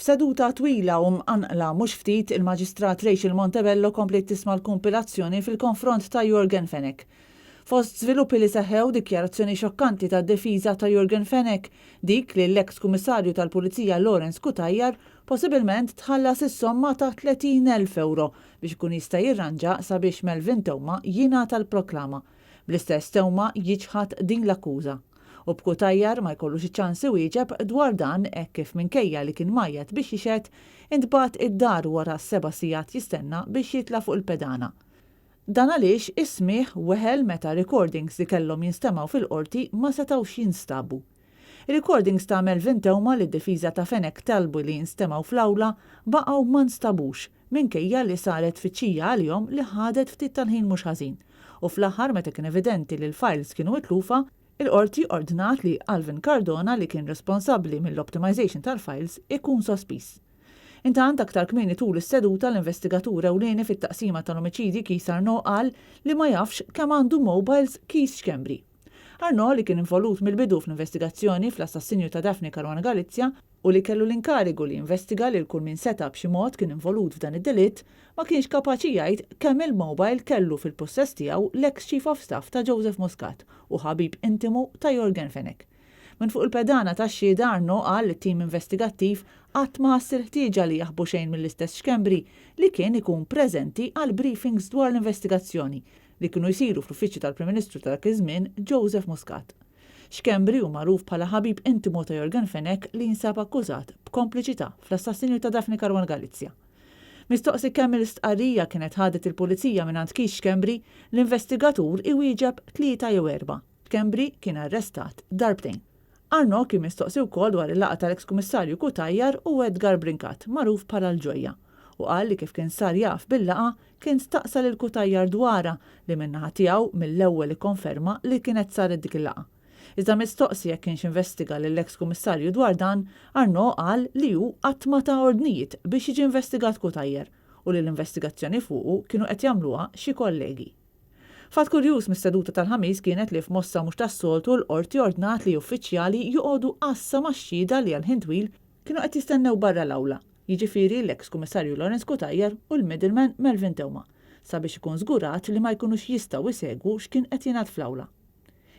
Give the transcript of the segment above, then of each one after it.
F'seduta twila u mqanqla mhux ftit, il-Maġistrat Rachel Montebello kompliet tisma' l-kumpilazzjoni fil-konfront ta' Yorgen Fenech. Fost żviluppi li seħħew, dikjarazzjoni xokkanti tad-difiża ta' Yorgen Fenech, dik li l-eks Kummissarju tal-Pulizija Lawrence Cutajar possibilment tħallas is-somma ta' 30,000 ewro biex ikun jista' jirranġa sabiex Melvin Theuma jingħata l-proklama, bl-istess Theuma jiċħad din l-akkuża. U b'Cutajar ma jkollux iċ-ċans iwieġeb dwar dan hekk kif minkejja li kien mgħajjat biex jixhed, intbagħat id-dar wara seba' sigħat jistenna biex jitla' fuq il-pedana. Dan għaliex is-smigħ weħel meta recordings li kellhom jinstemgħu fil-Qorti ma setgħux jinstabu. Ir-recordings ta' Melvin Theuma li d-difiża ta' Fenech talbu li jinstemgħu fl-awla baqgħu ma nstabux minkejja li saret tfittxija għalihom li ħadet ftit tal-ħin mhux ħażin u fl-aħħar meta kien evidenti li l-files kienu mitlufa, il-Qorti ordnat li Alvin Cardona li kien responsabbli mill-optimization tal-files ikun sospiż. Intant, aktar kmieni tul is-seduta l-investigatur ewlieni fit-taqsima tal-omiċidji Keith Arnaud qal li ma jafx kemm għandu mobiles Keith Schembri. Arnaud, li kien involut mill-bidu fl-investigazzjoni fl-assassinju ta' Daphne Caruana Galizia u li kellu l-inkarigu li jinvestiga lil kull min seta' b'xi mod kien involut f'dan id-delitt, ma kienx kapaċi jgħid kemm il-mobile kellu fil-pussess tiegħu l-eks Chief of Staff ta' Joseph Muscat u ħabib intimu ta' Yorgen Fenech. Minn fuq il-pedana tax-xhieda Arnaud qal li t-tim investigattiv qatt ma ħass il-ħtieġa li jaħbu xejn mill-istess Schembri li kien ikun preżenti għall-briefings dwar l-investigazzjoni li kienu jsiru fl-Uffiċċju tal-Prim Ministru ta' dak iż-żmien, Joseph Muscat. Schembri hu magħruf bħala ħabib intimu ta' Yorgen Fenech li jinsab akkużat b'kompliċità fl-assassinju ta' Daphne Caruana Galizia. Mistoqsi kemm il-stqarrija kienet ħadet il-Pulizija mingħand Keith Schembri, l-investigatur iwieġeb tlieta jew erbgħa. Schembri kien arrestat darbtejn. Arnaud kien mistoqsi wkoll dwar il-laqgħa tal-eks Kummissarju Cutajar u Edgar Brincat, magħruf bħala l-Ġojja, u qal li kif kien sar jaf bil-laqgħa, kien staqsa lil Cutajar dwarha, li min-naħa tiegħu mill-ewwel ikkonferma li kienet saret dik il-laqgħa. Iżda mistoqsi jekk kienx investiga lill-eks Kummissarju dwar dan, Arnaud qal li hu qatt ma ta ordnijiet biex jiġi investigat Cutajar u li l-investigazzjoni fuqu kienu qed jagħmluha xi kollegi. Fatt kurjuż mis-seduta tal-Ħamis kienet li f'mossa mhux tas-soltu l-Qorti ordnat li uffiċjali joqogħdu għassa max-xhieda li għal ħin twil kienu qed jistennew barra l-awla, jiġifieri l-eks Kummissarju Lawrence Cutajar u l-middleman Melvin Theuma, sabiex ikun żgurat li ma jkunux jistgħu jsegwu x'kien qed jingħad fl-awla.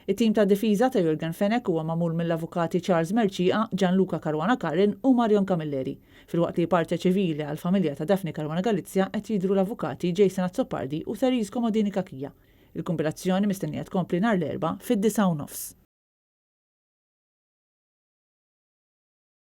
It-tim ta' difiża ta' Yorgen Fenech huwa magħmul mill-avukati Charles Mercieca, Gianluca Caruana Curran u Marion Camilleri, filwaqt li parte ċivili għall-familja ta' Daphne Caruana Galizia qed jidhru l-avukati Jason Azzopardi u Therese Comodini Cachia. Il-kumpilazzjoni mistennija tkompli nhar l-Erbgħa fid-disgħa u nofs.